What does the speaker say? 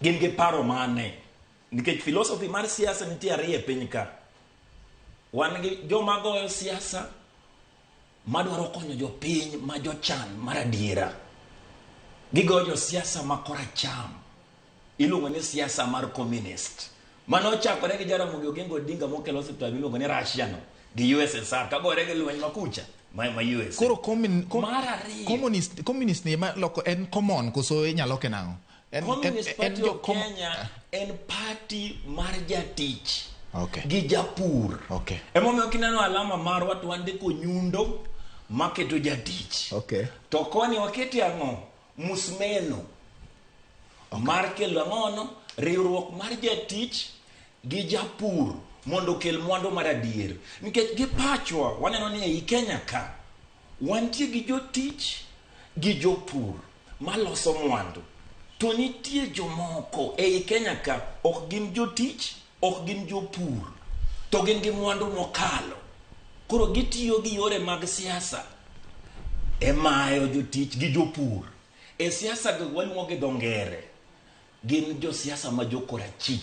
Gin gi paro mane? Nikech philosophy mar siasa nitie ariyo e piny ka. Wan gi joma goyo siasa madwaro konyo jopiny ma jochan mar adiera. Gigoyo josiasa ma koracham. Iluongo ni siasa mar communist. Mane ochakore gi Jaramogi Oginga Odinga mokelo osiptal miluongo ni Russia no gi USSR kagore gi lweny ma kucha ma, ma USA. Koro commun, com, Mar ariyo. communist, communist ni ema loko en common koso inyalo loke nang'o? En, Communist en, Party en jo of com- Kenya en party mar jatich Okay. gi japur. Okay. Emomiyo kineno alama marwa to wandiko nyundo maketo jatich. Okay. To koni wakete ang'o? Musmeno. Okay. Mar kelo ang'ono? Riwruok mar jatich gi japur mondo okel mwandu mar adier. Nikech gi pachwa waneno ni ei Kenya ka wantie gi jotich gi jopur maloso mwandu. To nitie jomoko ei Kenya ka ok gin jotich, ok gin jopur, to gin gi mwandu mokalo. Koro gitiyo gi yore mag siasa e mayo jotich gi jopur. E siasa go waluongo gi dho ngere, gin josiasa ma jokorachich.